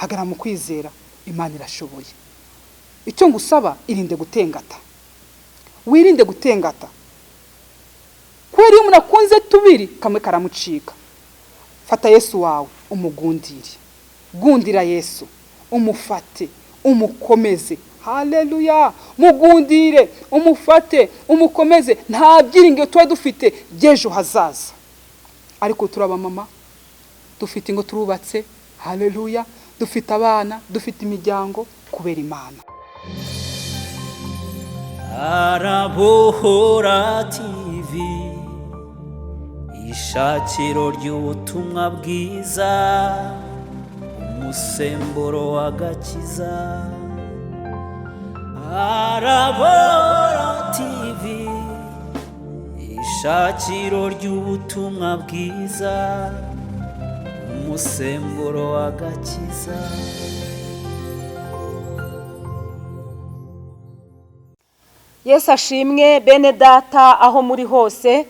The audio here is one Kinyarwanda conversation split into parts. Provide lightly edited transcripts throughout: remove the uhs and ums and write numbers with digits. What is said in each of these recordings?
Hagarara mu kwizera, Imana irashoboye. Icyo ngusaba, irinde gutengata, wirinde gutengata, kubera iyo umuntu akunze tubiri kamwe karamucika. Fata Yesu wawe umugundire, gundira Yesu, umufate, umukomeze. Haleluya! Mugundire, umufate, umukomeze. Nta byiringiro tuba dufite by'ejo hazaza, ariko turaba mama, dufite ingo, turubatse. Haleluya! Dufite abana, dufite imiryango kubera Imana. Arabohora TV, ishakiro ry'ubutumwa bwiza, umusemburo w'agakiza. Arabohora TV, ishakiro ry'ubutumwa bwiza, umusemburo w'agakiza. Yesu ashimwe, bene Data, aho muri hose.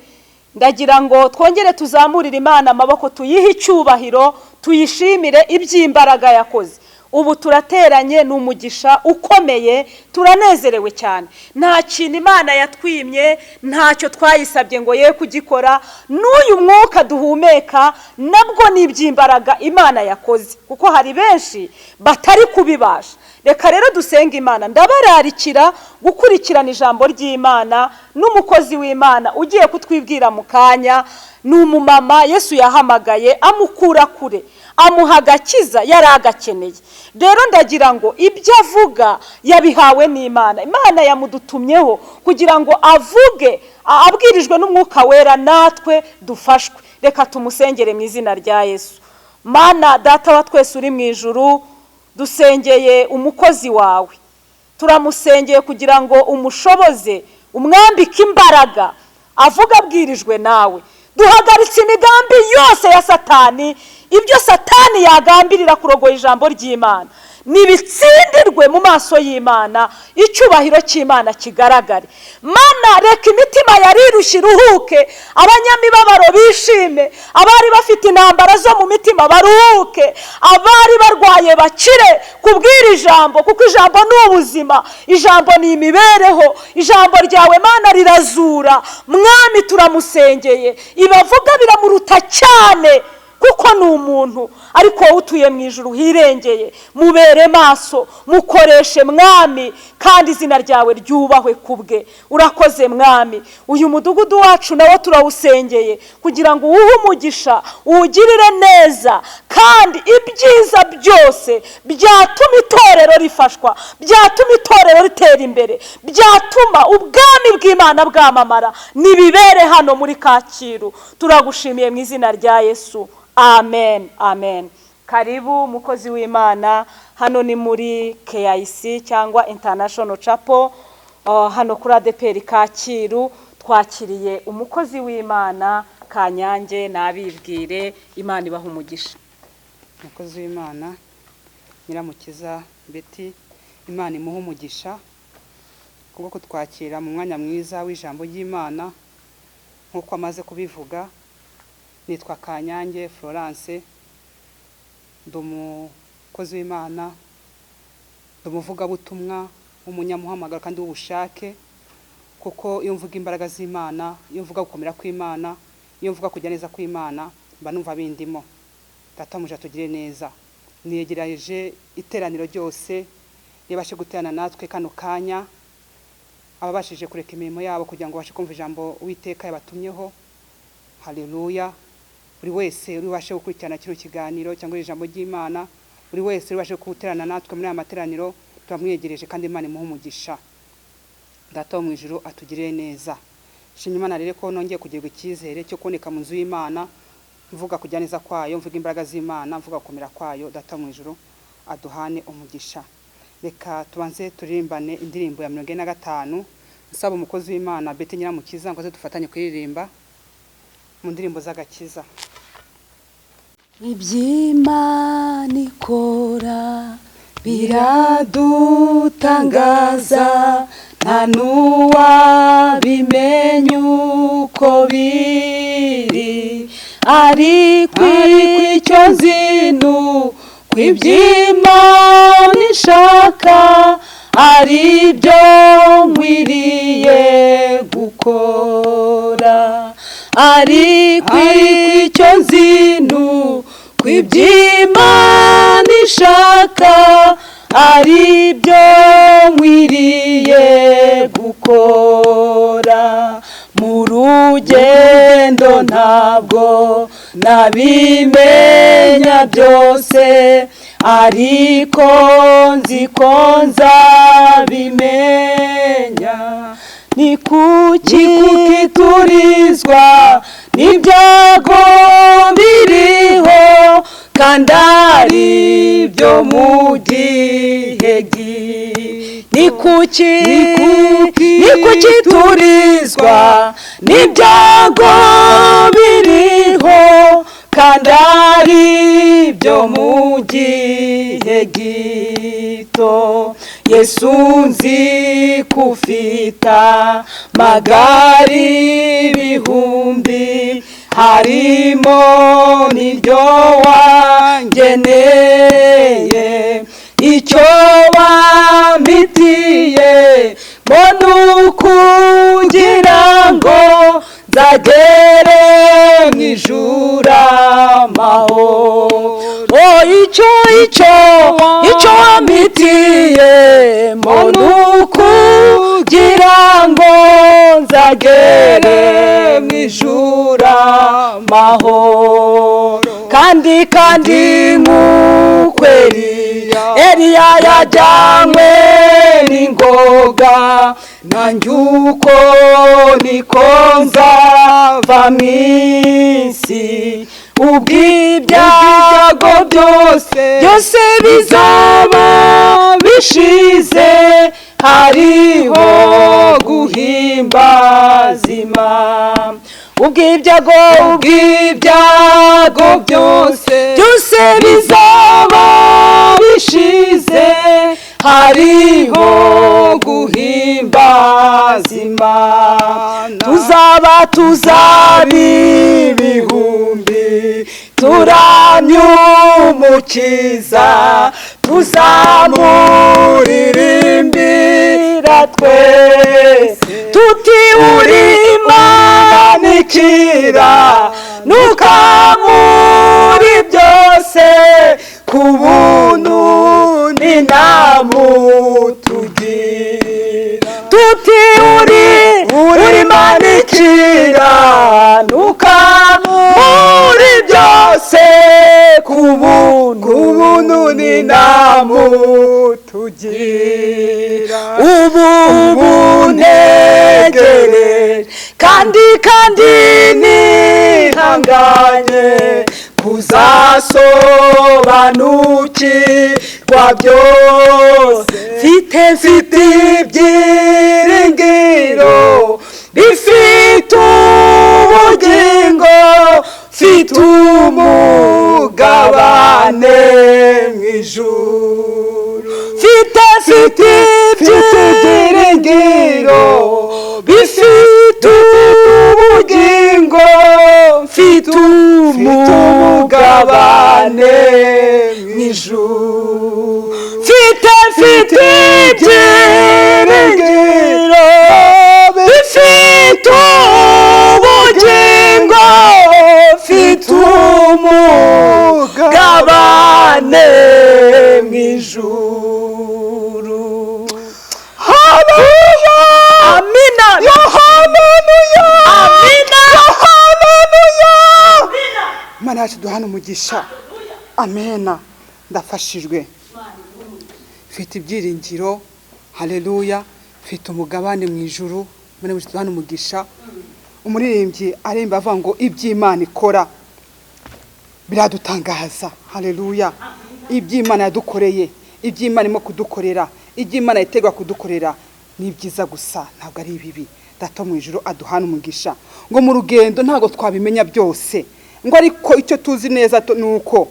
Ndagira ngo twongere tuzamurire Imana amaboko, tuyihe icyubahiro, tuyishimire iby'imbaraga yakoze. Ubu turateranye, ni umugisha ukomeye, turanezerewe cyane. Nta kintu Imana yatwimye, ntacyo twayisabye ngo ye kugikora. N'uyu mwuka duhumeka nabwo ni iby'imbaraga Imana yakoze, kuko hari benshi batari kubibasha. Reka rero dusenge Imana. Ndabararikira gukurikirana ijambo ry'Imana n'umukozi w'Imana ugiye kutwibwira mu kanya. Ni umumama Yesu yahamagaye, amukura kure, amuha agakiza yari agakeneye. Rero ndagira ngo ibyo avuga yabihawe n'Imana, Imana yamudutumyeho kugira ngo avuge abwirijwe n'Umwuka Wera, natwe dufashwe. Reka tumusengere mu izina rya Yesu. Mana Data wa twese uri mu ijuru, dusengeye umukozi wawe, turamusengeye kugira ngo umushoboze, umwambike imbaraga, avuga abwirijwe nawe. Duhagaritse imigambi yose ya Satani. Ibyo Satani yagambirira kurogoya ijambo ry'Imana nibitsindirwe mu maso y'Imana, icyubahiro cy'Imana kigaragare. Mana, reka imitima yarirushye iruhuke, abanyamibabaro bishime, abari bafite intambara zo mu mitima baruhuke, abari barwaye bakire kubwira ijambo, kuko ijambo ni ubuzima, ijambo ni imibereho, ijambo ryawe Mana rirazura. Mwami, turamusengeye, ibavuga biramuruta cyane kuko ni umuntu, ariko wowe utuye mu ijuru hirengeye, mubere maso, mukoreshe Mwami, kandi izina ryawe ryubahwe kubwe. Urakoze Mwami. Uyu mudugudu wacu nawo turawusengeye kugira ngo uwuhe umugisha, uwugirire neza, kandi ibyiza byose byatuma itorero rifashwa, byatuma itorero ritera imbere, byatuma ubwami bw'Imana bwamamara, nibibere hano muri Kacyiru. Turagushimiye mu izina rya Yesu, amen, amen. Karibu mukozi w'Imana. Hano ni muri KIC cyangwa International Chapel, hano kuri ADEPR Kacyiru. Twakiriye umukozi w'Imana Kanyange, nabibwire. Imana ibaha umugisha. Umukozi w'Imana Nyiramukiza Beti, Imana imuha umugisha kubwo kutwakira mu mwanya mwiza w'ijambo ry'Imana. Nk'uko amaze kubivuga, nitwa Kanyange Florence, ndi umukozi w'Imana, ndi umuvugabutumwa w'umunyamuhamagaro kandi w'ubushake, kuko iyo mvuga imbaraga z'Imana, iyo mvuga gukomera kw'Imana, iyo mvuga kujya neza kw'Imana, mba numva bindimo. Data muje atugire neza. Niyegereje iteraniro ryose ribashe guterana natwe kano kanya, ababashije kureka imirimo yabo kugira ngo babashe kumva ijambo Uwiteka yabatumyeho. Haleluya! Buri wese uri bubashe gukurikirana kino kiganiro cyangwa ijambo ry'Imana, buri wese uri bubashe guterana natwe muri aya materaniro, turamwiyegereje kandi Imana imuhe umugisha. Data wo mu ijuru atugirire neza. Nshimye Imana rero ko nongeye kugirirwa icyizere cyo kuboneka mu nzu y'Imana, mvuga kujya neza kwayo, mvuga imbaraga z'Imana, mvuga gukomera kwayo. Data wo mu ijuru aduhane umugisha. Reka tubanze turirimbane indirimbo ya 45. Nsaba umukozi w'Imana Beti Nyiramukiza ngo aze dufatanye kuririmba mu ndirimbo z'agakiza. Iby'Imana ikora biradutangaza, nta n'uwabimenya uko biri, ariko icyo nzi ni Kw'iby'Imana ishaka ari byo nkwiriye gukora, ariko icyo nzinu kw'iby'Imana ishaka ari byo nkwiriye gukora. Mu rugendo ntabwo nabimenya byose, ariko nzi ko nzabimenya. Ni kuki turizwa n'ibyago biriho, kandi ari byo mu gihe gito? Ni kuki, ni kuki turizwa n'ibyago biriho, kandi ari byo mu gihe gito? Yesu, nzi kufita magari ibihumbi, harimo n'iryo wangeneye. Icyo wampitiye mbona ukugira ngo nzagere mu ijuru amahoro. Oh, icyo wampitiye mbona ukugira ngo nzagere mu ijuru amahoro. Kandi nk'uko Eliya yajyanywe n'ingoga, nanjye uko niko nzava mu isi. Ubw'ibyago byose byose bizaba bishize, hariho guhimbaza Imana. Ubw'ibyago byose byose bizaba bishize, hariho guhimbaza Imana. Tuzaba ibihumbi turamya Umukiza, tuzamuririmbira twese tuti: "Uri Imana ikira nuka muri byose, ku buntu n'inamutugira." Tuti: Uri Imana ikira nuka muri byose, ku buntu n'inamutugira." Ubu buntegere kandi nihanganye kuzasobanukirwa byose. Mfite ibyiringiro bifite ubugingo, mfite umugabane mu ijuru. Mfite ibyiringiro bifite ubugingo, mfite umugabane mu ijuru. Mfite ibyiringiro bifite ubugingo, mfite umugabane mu ijuru. Haleluya, amina, haleluya, amina, haleluya. Imana yacu duhana umugisha. Amena. Ndafashijwe, mfite ibyiringiro. Haleluya. Mfite umugabane mu ijuru. Imana yacu duhana umugisha. Umuririmbyi aremba avuga ngo iby'Imana ikora biradutangaza. Haleluya. Iby'Imana yadukoreye, iby'Imana irimo kudukorera, iby'Imana yitegura kudukorera ni byiza gusa, ntabwo ari ibibi. Data mu ijuru aduhana umugisha. Ngo mu rugendo ntabwo twabimenya byose, ngo ariko icyo tuzi neza ni uko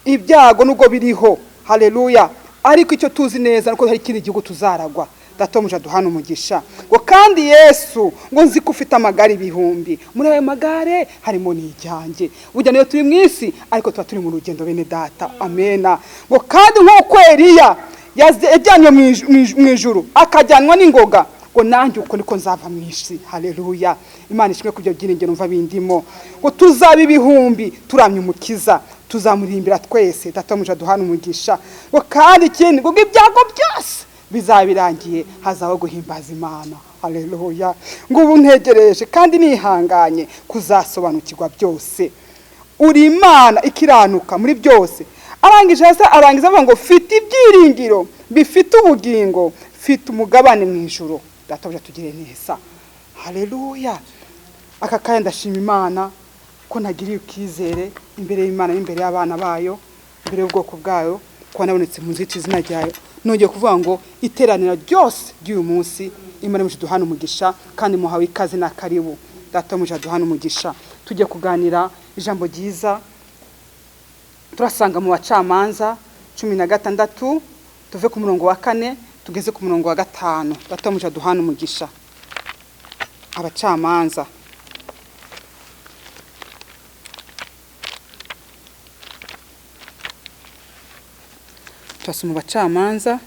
ibyago nubwo biriho, haleluya, ariko icyo tuzi neza nuko hari ikindi gihugu tuzaragwa. Data muje aduhana umugisha. Ngo kandi Yesu, ngo nzi ko ufite amagare ibihumbi, muri ayo magare harimo n'ijyanjye. Burya niyo turi mu isi ariko tuba turi mu rugendo, bene data. Amena. Ngo kandi nk'uko Eliya yajyanywe mu ijuru akajyanwa n'ingoga, ngo nanjye uko niko nzava mu isi. Haleluya, Imana ishimwe ku byo byiringiro numva bindimo. Ngo tuzaba ibihumbi turamya Umukiza, tuzamuririmbira twese. Data muje aduhana umugisha. Ngo kandi ikindi, ngo ibyago byose bizaba birangiye, hazaho guhimbaza Imana. Haleluya. Ngo ubu ntegereje kandi nihanganye kuzasobanukirwa byose. Uri Imana ikiranuka muri byose. Arangije hasi, arangiza avuga ngo mfite ibyiringiro bifite ubugingo, mfite umugabane mu ijuru. Databuja tugire neza. Haleluya. Aka kanya ndashima Imana ko nagiriye icyizere imbere y'Imana n'imbere y'abana bayo, imbere y'ubwoko bwayo, ko nabonetse mu nzu izina ryayo. Nongeye kuvuga ngo iteraniro ryose ry'uyu munsi, Imana imuje duhana umugisha, kandi muhawe ikaze na karibu. Data muje duhana umugisha. Tujye kuganira ijambo ryiza turasanga mu Bacamanza 16, tuve ku murongo wa 4 tugeze ku murongo wa 5. Data muje duhana umugisha. Abacamanza turasoma Abacamanza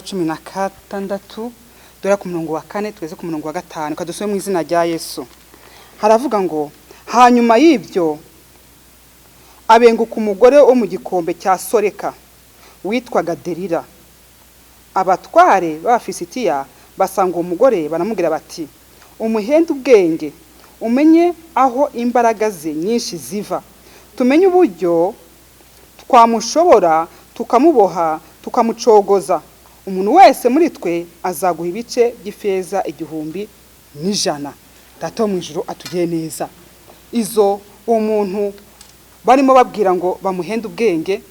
16, dore ku murongo wa 4 tugeze ku murongo wa 5. Kadusome mu izina rya Yesu. Haravuga ngo hanyuma y'ibyo abenguka umugore wo mu gikombe cya Soreka witwaga Delila. Abatware b'Abafisitiya basanga uwo mugore baramubwira bati umuhende ubwenge, umenye aho imbaraga ze nyinshi ziva, tumenye uburyo twamushobora tukamuboha tukamucogoza. Umuntu wese muri twe azaguha ibice by'ifeza 1100. Data wo mu ijuru atugire neza. Izo uwo muntu barimo babwira ngo bamuhende ubwenge,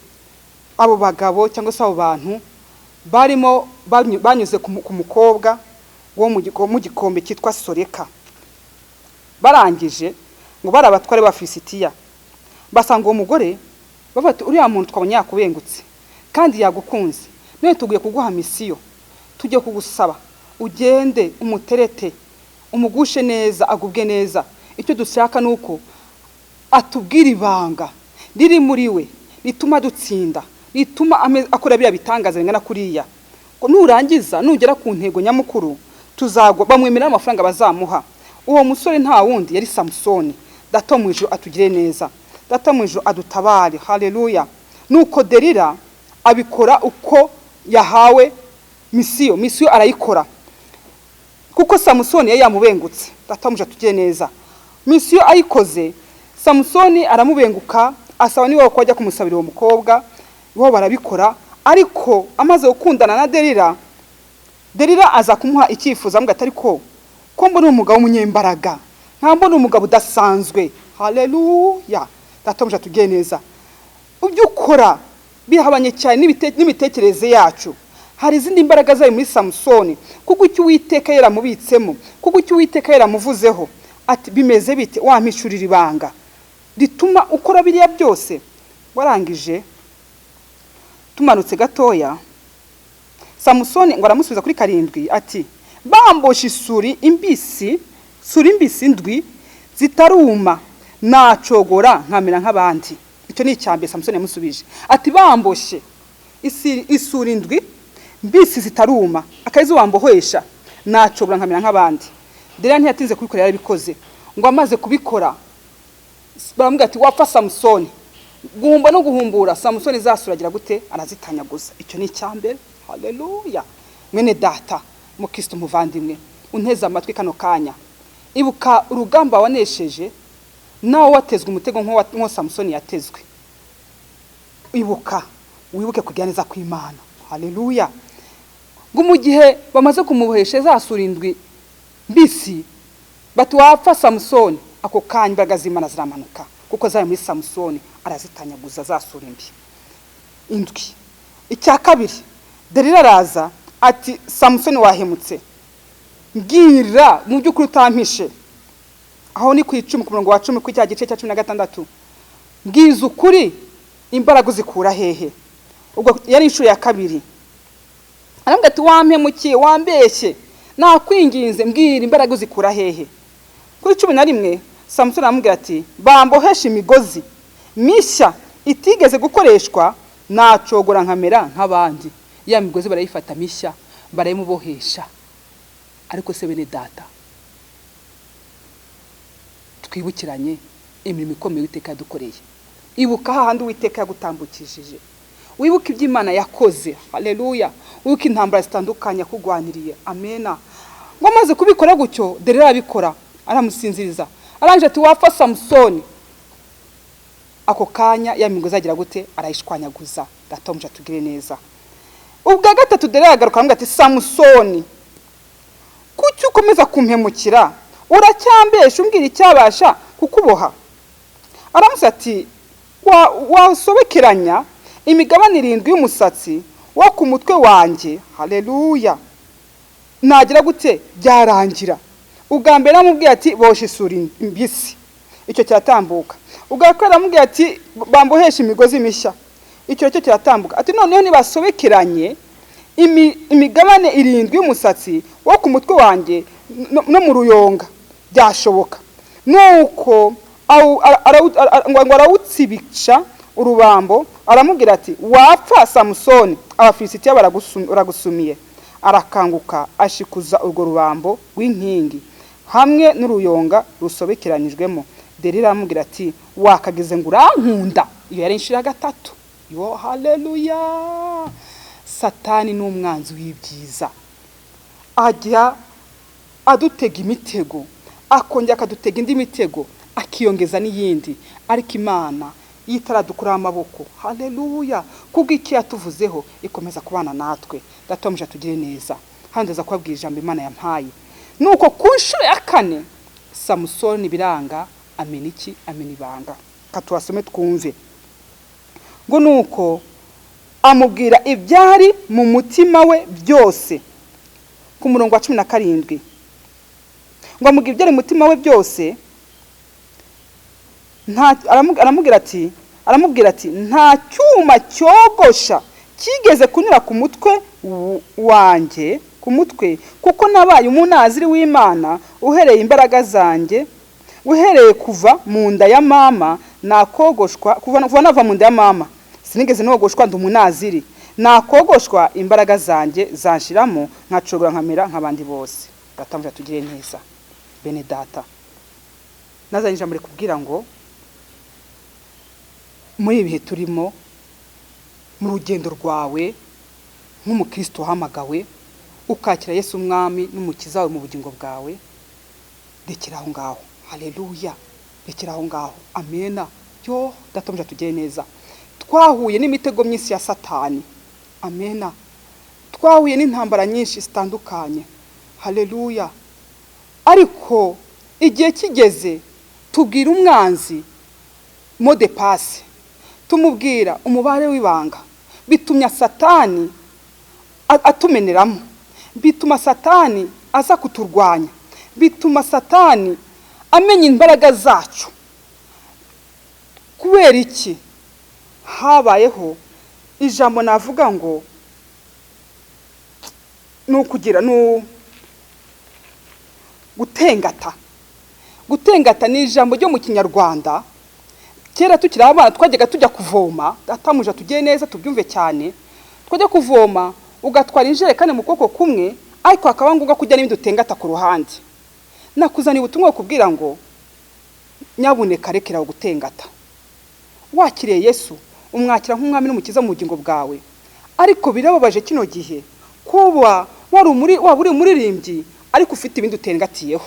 abo bagabo cyangwa se abo bantu barimo banyuze ku mukobwa wo mu gikombe cyitwa Soreka. Barangije ngo bari abatware b'Abafisitiya, basanga uwo mugore bavuga ati uriya muntu twabonye yakubengutse kandi yagukunze, none tugiye kuguha misiyo, tugiye kugusaba ugende umuterete, umugushe neza, agubwe neza. Icyo dushaka nuko atubwira ibanga riri muri we rituma dutsinda, rituma akora biriya bitangaza bingana kuriya. Nurangiza nugera ku ntego nyamukuru tuzagwa bamwemerera amafaranga bazamuha. Uwo musore nta wundi yari Samusoni. Data mu ijuru atugire neza, Data mu ijuru adutabare. Haleluya. Nuko Delila abikora uko yahawe misiyo, misiyo arayikora kuko Samusoni yari yamubengutse. Data mu ijuru atugire neza. Misiyo ayikoze, Samusoni aramubenguka, asaba niba ko ajya kumusabira uwo mukobwa, bo barabikora. Ariko amaze gukundana na Delila, Delila aza kumuha icyifuzo amubwira ati ariko ko mbona umugabo w'umunyembaraga, nta mbona umugabo udasanzwe. Haleluya. Data mu ijuru atugire neza. Ibyo ukora bihabanye cyane n'imitekerereze yacu. Hari izindi mbaraga zayo muri Samusoni, kuko icyo Uwiteka yaramubitsemo, kuko icyo Uwiteka yaramuvuzeho ati bimeze bite, wampishurira ibanga rituma ukora biriya byose. Warangije tumanutse gatoya, Samusoni ngo aramusubiza kuri 7 ati bamboshe isuri imbisi, suri imbisi ndwi zitaruma, nacogora nkamera nk'abandi. Icyo ni icyambere Samusoni yamusubije ati bamboshe isuri ndwi mbisi zitaruma, akarizo wambohesha, nacogora nkamera nk'abandi. Delila ntiyatinze kubikora, yarabikoze. Ngo amaze kubikora baramubwira ati wapfa Samusoni. Guhumba no guhumbura, Samusoni zasuragira gute? Arazitanyaguza. Icyo ni icyambere. Haleluya. Mwene data mukristo muvandimwe unteze amatwi kano kanya, ibuka urugamba wanesheje nawe watezwe umutego nko Samusoni yatezwe. Ibuka, wibuke kugira neza kw'Imana. Haleluya. Ngo mu gihe bamaze kumubohesha zasura indwi mbisi, bati wapfa Samusoni, ako kanya imbaraga z'Imana ziramanuka kuko zari muri Samusoni, arazitanyaguza zasura imbi indwi. Icya kabiri, Delila araza ati Samusoni wahemutse. Mbwira mu by'ukuri utampishe. Aho ni ku 10, ku murongo wa 10, kuri cya gice cya 16. Mbwiza ukuri, imbaraga uzikura hehe? Ubwo yari inshuro ya kabiri. Aramubwira ati: "Wampemukiye, wambeshye, nakwinginze, mbwira, imbaraga uzikura hehe?" Kuri 11, Samusoni aramubwira ati: "Bambohesha imigozi mishya itigeze gukoreshwa, nacogora nkamera nk'abandi." Ya migozi barayifata mishya, barayimubohesha. Ariko se bene data, twibukiranye imirimo ikomeye Uwiteka yadukoreye. Ibuka hahandi Uwiteka yagutambukishije, wibuke ibyo Imana yakoze. Haleluya! Wibuke intambara zitandukanye yakugwaniriye. Amena. Ngo amaze kubikora gutyo, dore arabikora, aramusinziriza. Arangije ati: "Wapfa, Samusoni." Ako kanya ya migozi agira gute? Arayishwanyaguza. Data w'umuja, tugire neza. Ubwa gatatu dore yagaruka, aramubwira ati: "Samusoni, kuki ukomeza kumpemukira? Uracyambesha umbwira icyabasha kukuboha." Aramusa ati: "Wasobekeranya imigabane irindwi y'umusatsi wo ku mutwe wanjye, haleluya, nagira gute? Byarangira." Ubwa mbere aramubwiye ati: "Boshe isuri mbisi," icyo kiratambuka. Ubwa kabiri aramubwiye ati: "Bambohesha imigozi mishya," icyo cyo kiratambuka. Ati: "Noneho nibasobekeranye imigabane irindwi y'umusatsi wo ku mutwe wanjye no mu ruyonga, byashoboka." Nuko ngo arawutsibisha urubambo. Aramubwira ati: "Wapfa, Samusoni, Abafilisitiya baragusumiye." Arakanguka, ashikuza urwo rubambo rw'inkingi hamwe n'uruyonga rusobekeranyijwemo. Delila aramubwira ati: "Wakagize ngo urankunda." Iyo yari inshuro ya gatatu. Yo, haleluya! Satani ni umwanzi w'ibyiza, ajya adutega imitego, akongera akadutega indi mitego, akiyongeza n'iyindi. Ariko Imana iyo itaradukuraho amaboko, haleluya, kubwo icyo yatuvuzeho, ikomeza kubana natwe. Data w'umuja, tugire neza. Hano ndaza kubabwira ijambo Imana yampaye. Nuko ku nshuro ya kane, Samusoni biranga, amena iki? Amena ibanga. Katuwasome twumve. Ngo nuko amubwira ibyari mu mutima we byose. Ku murongo wa 17, ngo amubwira ibyari mu mutima we byose. Aramubwira ati: "Nta cyuma cyogosha kigeze kunyura ku mutwe wanjye, ku mutwe, kuko nabaye umunaziri w'Imana uhereye imbaraga zanjye, uhereye kuva mu nda ya mama nakogoshwa. Kuva nava mu nda ya mama sinigeze nogoshwa, ndi umunaziri. Nakogoshwa, imbaraga zanjye zanshiramo, nkacogora nkamera nk'abandi bose." Data mvuga, tugire neza. Bene data, nazanye ijambo rikubwira ngo muri ibi bihe turimo, mu rugendo rwawe nk'umukristo wahamagawe, ukakira Yesu Umwami n'Umukiza wawe mu bugingo bwawe, rekera aho ngaho. Haleluya! Rekera aho ngaho. Amena. Yo, data mvuga, tugire neza. Twahuye n'imitego myinshi ya Satani. Amena. Twahuye n'intambara nyinshi zitandukanye. Haleluya! Ariko igihe kigeze tubwira umwanzi mot de passe, tumubwira umubare w'ibanga, bitumya Satani atumeneramo, bituma Satani aza kuturwanya, bituma Satani amenya imbaraga zacu. Kubera iki? Habayeho ijambo navuga ngo ni ukugira ni gutengata. Gutengata ni ijambo ryo mu Kinyarwanda. Kera tukiri abana twajyaga tujya kuvoma. Datamuja, tugiye neza, tubyumve cyane. Twajya kuvoma, ugatwara injerekani mu kuboko kumwe, ariko hakaba ngombwa kujya n'ibindi utengata ku ruhande. Nakuzaniye ubutumwa bukubwira ngo nyabuneka rekera gutengata. Wakiriye Yesu, umwakira nk'Umwami n'Umukiza mu bugingo bwawe. Ariko birababaje kino gihe kuba wari umuri, waba uri umuririmbyi, ariko ufite ibindi utengatiyeho.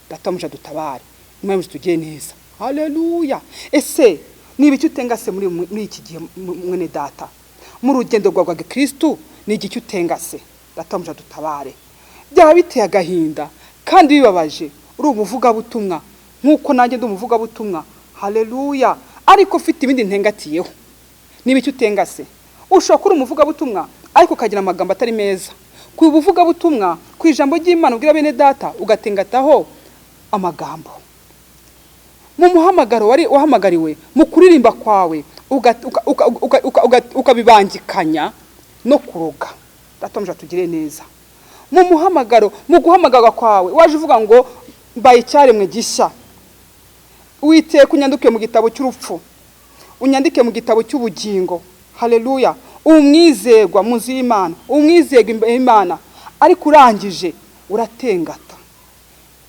Datamuja, dutabare. Imana tugiye neza. Haleluya! Ese ni ibiki utengase muri iki gihe, mwene data? Mu rugendo rwawe rwa gikristu ni igiki utengase? Datamuja, dutabare. Byaba biteye agahinda kandi bibabaje, uri umuvugabutumwa nk'uko nanjye ndi umuvugabutumwa, haleluya, ariko ufite ibindi ntengatiyeho. Ni ibiki utengase? Ushobora kuba uri umuvugabutumwa, ariko ukagira amagambo atari meza. Ku buvugabutumwa, ku ijambo ry'Imana ubwira bene data, ugatengataho amagambo. Mu muhamagaro wari wahamagariwe, mu kuririmba kwawe, ukabibangikanya no kuroga. Data muje tugire neza. Mu muhamagaro, mu guhamagarwa kwawe, waje uvuga ngo mbaye icyaremwe gishya, Uwiteka unyandike mu gitabo cy'urupfu, unyandike mu gitabo cy'ubugingo. Haleluya! Umwizerwa mu nzu y'Imana, umwizerwa imbere y'Imana, ariko urangije uratengata,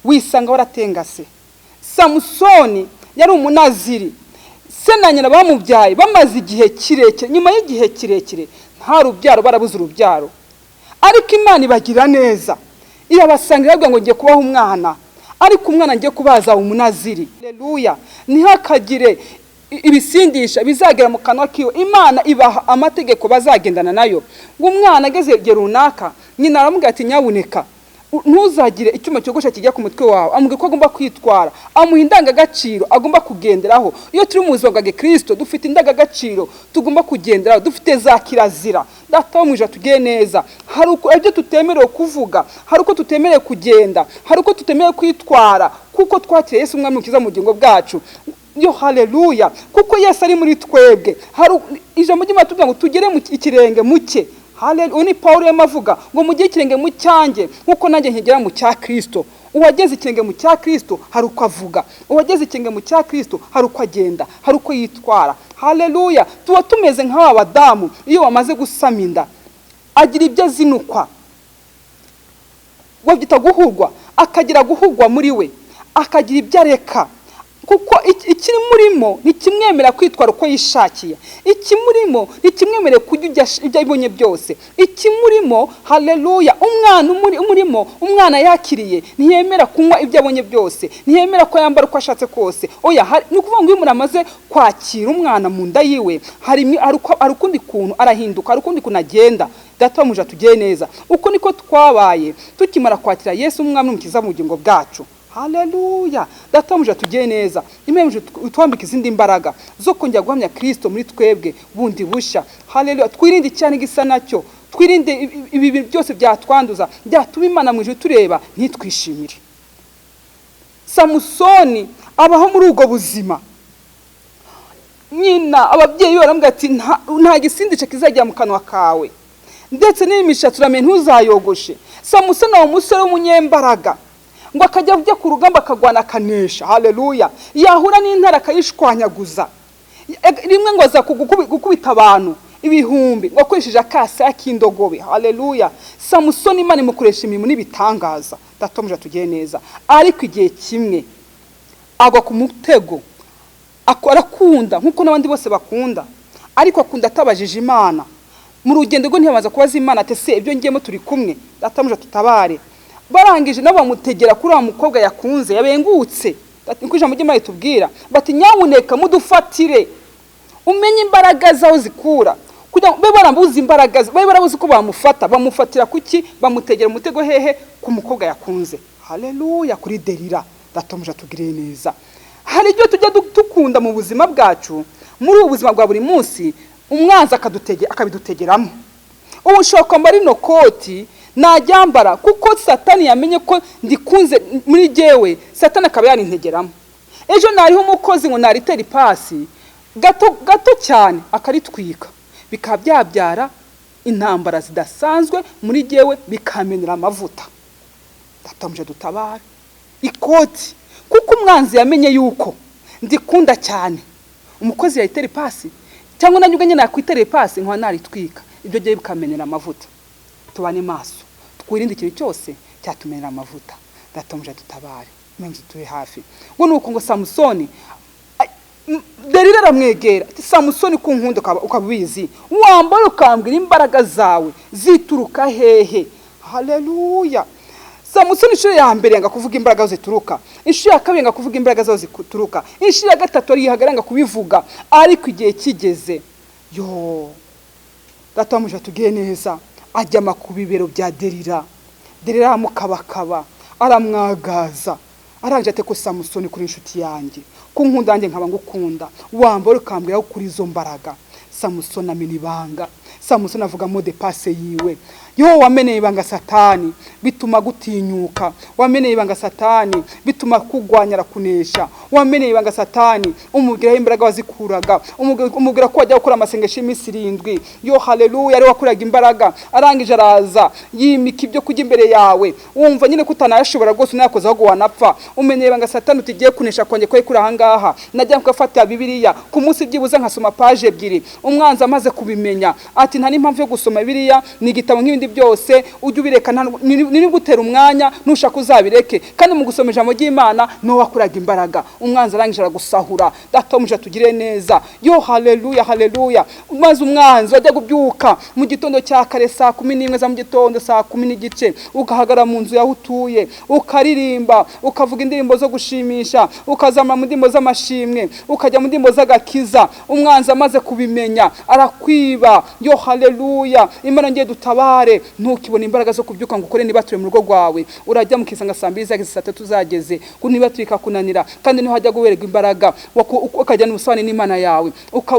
wisanga waratengase. Samusoni yari umunaziri, se na nyina bamubyaye bamaze igihe kirekire, nyuma y'igihe kirekire nta rubyaro, barabuze urubyaro, ariko Imana ibagira neza, irabasanga, irababwira ngo ngiye kubaha umwana, ariko umwana ngiye kubaza umunaziri. Haleluya! Ntihakagire ibisindisha bizagera mu kanwa kiwe. Imana ibaha amategeko bazagendana nayo. Ngo umwana ageze igihe runaka, nyina aramubwira ati nyabuneka ntuzagire icyuma cyogosha kijya ku mutwe wawe. Amubwira ko agomba kwitwara, amuha indangagaciro agomba kugenderaho. Iyo turi mu buzima bwa gikristo, dufite indangagaciro tugomba kugenderaho, dufite za kirazira. Data wo mu ijuru tugiye neza. Hari uko ibyo tutemerewe kuvuga, hari uko tutemerewe kugenda, hari uko tutemerewe kwitwara, kuko twakiriye Yesu umwami mukiza mu bugingo bwacu. Yo haleluya! Kuko Yesu ari muri twebwe, hari ijambo ry'Imana tuvuga ngo tugere mu ikirenge muke. Haleluya! Uyu ni Paul urimo avuga ngo mugire ikirenge mu cyanjye nkuko nanjye nkigera mu cya Kristo. Uwageze ikirenge mu cya Kristo hari uko avuga, uwageze ikirenge mu cya Kristo hari uko agenda, hari uko yitwara. Haleluya! Tuba tumeze nk'aba badamu, iyo bamaze gusama inda agira ibyo azinukwa, babyita guhugwa, akagira guhugwa muri we, akagira ibyo areka, kuko ikiri murimo ntikimwemera kwitwara uko yishakiye, ikimurimo ntikimwemerera kurya ibyo abonye byose, ikimurimo. Haleluya! Umwana umurimo, umwana yakiriye, ntiyemera kunywa ibyo abonye byose, ntiyemera ko yambara uko ashatse kose. Oya, ni ukuvuga ngo iyo umuntu amaze kwakira umwana mu nda yiwe, hari ukundi kuntu arahinduka, hari ukundi kuntu agenda. Data muje tugiye neza. Uko niko twabaye tukimara kwakira Yesu umwami n'umukiza mu bugingo bwacu. Haleluya! Data muje tugiye neza. Imana muje utwambika izindi mbaraga zo kongera guhamya Kristo muri twebwe bundi bushya. Haleluya! Twirinde icyaha gisa nacyo, twirinde ibi bintu byose byatwanduza, byatuma Imana mu ijuru tureba ntitwishimire. Samusoni abaho muri ubwo buzima. Nyina, ababyeyi be baramubwira ati nta gisindisha kizajya mu kanwa kawe, ndetse n'imishatsi uramenye ntuzayogoshe. Samusoni aba umusore w'umunyembaraga, ngo akajya ajya ku rugamba akagwana akanesha. Haleluya! Yahura n'intare akayishwanyaguza. Rimwe ngo aza gukubita abantu ibihumbi ngo akoresheje akasaya k'indogobe. Haleluya! Samusoni Imana imukoresha imirimo n'ibitangaza. Data muje tugiye neza. Ariko igihe kimwe agwa ku mutego, arakunda nk'uko n'abandi bose bakunda, ariko akunda atabajije Imana. Mu rugendo rwe ntiyabanza kubaza Imana ati ese ibyo ngiyemo turi kumwe? Data muje tutabare. Barangije nabo bamutegera kuri wa mukobwa yakunze yabengutse. Niko ijambo ry'Imana ritubwira, bati nyabuneka mudufatire, umenye imbaraga zaho zikura, kugira ngo babe barambuze imbaraga ze, babe barabuze uko bamufata. Bamufatira kuki? Bamutegera umutego hehe? Ku mukobwa yakunze. Haleluya! Kuri Delila. Data muje tugire neza. Hari ibyo tujya dukunda mu buzima bwacu, muri ubu buzima bwa buri munsi, umwanzi akabidutegeramo. Ubu ushobora kwambara ino koti, najyambara kuko Satani yamenye ko ndikunze muri jyewe, Satani akaba yarintegeramo. Ejo nariho umukozi ngo naritera ipasi gato gato cyane akaritwika, bikaba byabyara intambara zidasanzwe muri jyewe, bikamenera amavuta. Data muje dutabare. Ikoti, kuko umwanzi yamenye yuko ndikunda cyane, umukozi yayitera ipasi, cyangwa nanjye ubwanjye nakwitera ipasi nkaba naritwika, ibyo gihe bikamenera amavuta. Tubane maso, twirinde ikintu cyose cyatumenera amavuta. Data muje dutabare, mwenzi tube hafi. Ngo nuko ngo Samusoni, Delila aramwegera ati Samusoni, ku nkunda ukaba ubizi, wambara ukambwira imbaraga zawe zituruka hehe? Haleluya! Samusoni inshuro ya mbere yanga kuvuga imbaraga zituruka, inshuro ya kabiri yanga kuvuga imbaraga zaho zituruka, inshuro ya gatatu arihagarara yanga kubivuga. Ariko igihe kigeze, yo data muje tugiye neza, ajyama ku bibero bya Delila. Delila aramukabakaba, aramwagaza, arangije ati ko Samusoni, kuri inshuti yanjye, ku nkunda yanjye nkaba ngukunda, wambara ukambwira aho kuri izo mbaraga. Samusoni amena ibanga. Samusoni avuga mot de passe yiwe. Yo, wameneye ibanga Satani bituma gutinyuka, wameneye ibanga Satani bituma kugwanya arakunesha, wameneye ibanga Satani umubwira aho imbaraga wazikuraga, umubwira ko wajya gukora amasengesho y'iminsi 7. Yo, haleluya, ari wakuraga imbaraga. Arangije araza yimika ibyo kujya imbere yawe, wumva nyine ko utanayashobora rwose, unayakoze ahubwo wanapfa. Umenyeye ibanga Satani utigiye kunesha kwanjye ko kuri ahangaha, najya gufata Bibiliya ku munsi byibuze nkasoma paje 2. Umwanzi amaze kubimenya ati nta n'impamvu yo gusoma Bibiliya, ni igitabo nk'ibindi byose, ujye ubireka, nibigutera umwanya nushaka uzabireke. Kandi mu gusoma ijambo ry'Imana niho wakuraga imbaraga. Umwanzi arangije aragusahura. Data w'umuja tugire neza. Yo, haleluya, haleluya. Maze umwanzi wajya kubyuka mu gitondo cya kare saa 11 za mu gitondo, saa 10:15, ugahagarara mu nzu yaho utuye, ukaririmba, ukavuga indirimbo zo gushimisha, ukazamura mu ndirimbo z'amashimwe, ukajya mu ndirimbo z'agakiza. Umwanzi amaze kubimenya arakwiba. Yo, haleluya, Imana ngiye dutabare. Ntukibona imbaraga zo kubyuka ngo ukore niba turi mu rugo rwawe, urajya mukisanga saa 2 zageze, saa 3 zageze, niba turi kunanira. Kandi niho hajya guwererwa imbaraga, ukajya n'ubusabane n'Imana yawe,